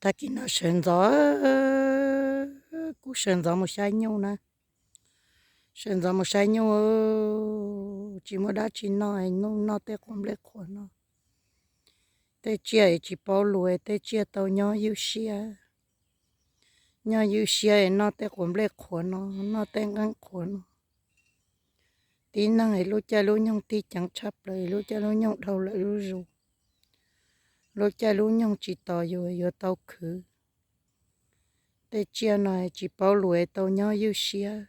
Tag kis no sawv ntxov, kuv sawv ntxov mus saib nyuj na. Sawv ntxov mus saib nyuj, tsis muaj dab tsi noj, noj tej quav nplej qhuav no. Tej tsiaj es tsis paub lus, tej tsiaj tau nyob ywj siab. Nyob ywj siab es noj tej quav nplej qhuav no, noj tej nqeeb qhuav no. Tib neeg es lub caij lub nyoog tib ceev tshaj plaws, lub caij lub nyoog dhau lawm zuj zus. Lub caij lub nyoog tsis tos yus yuav tau khwv. Tej tsiaj no tsis paub lus es tau nyob ywj siab.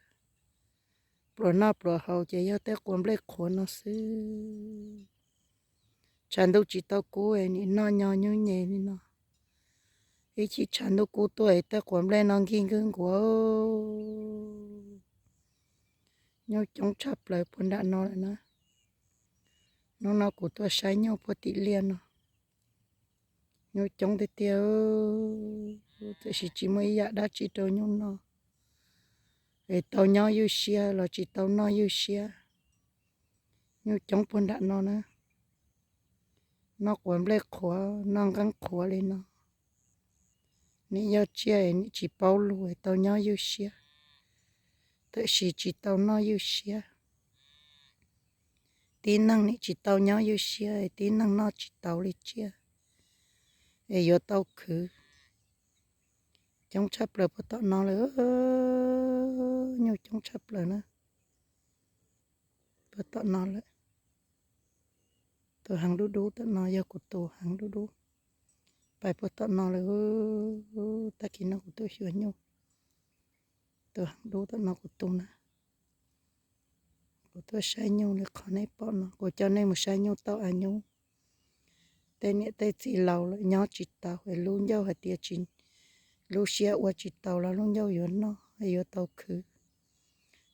Pluas noj pluas haus ces yog tej quav nplej qhuav no xwb. Tshav ntuj tsis tau kub es nim noj nyo nyuj nyem li no. Ib chim tshav ntuj kub tuaj es tej quav nplej no nkig nkig nkuav. Nyuj coob tshaj plaws puag nram no lawm na. Hnub no kuv tuaj saib nyuj puag tim liaj no. Nyuj coob tiag tiag, tiam sis tsis muaj ib yam dab tsi rau nyuj noj. Es tau nyob ywj siab los tsis tau noj ywj siab. Nyuj coob puag nram no na. Noj quav nplej qhuav, noj nqeeb qhuav li no. Nim yog tsiaj es nim tsis paub lus es tau nyob ywj siab, tiam sis tsis tau noj ywj siab. Tib neeg nim tsis tau nyob ywj siab, tib neeg noj tsis tau li tsiaj es yuav tau khwv. Coob tshaj plaws puag tom no lawm, nyuj coob tshaj plaws na. Puag tom no lawm. Tus heev dub dub tom no yog kuv tus heev dub dub. Pais puag tom no lawm, tag kis no kuv tuaj xyuas nyuj. Tus heev dub tom no kuv tus na. Kuv tuaj saib nyuj li qhov nej pom no, kuv coj nej mus saib nyuj tauj av nyuj. Tej niam tej txiv laus lawm nyob tsis tau es lub ncauj hais tias tsis, lub siab ua tsis tau los lub ncauj yuav noj yuav tau khwv.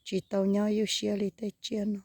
Tsis tau nyob ywj siab li tej tsiaj no.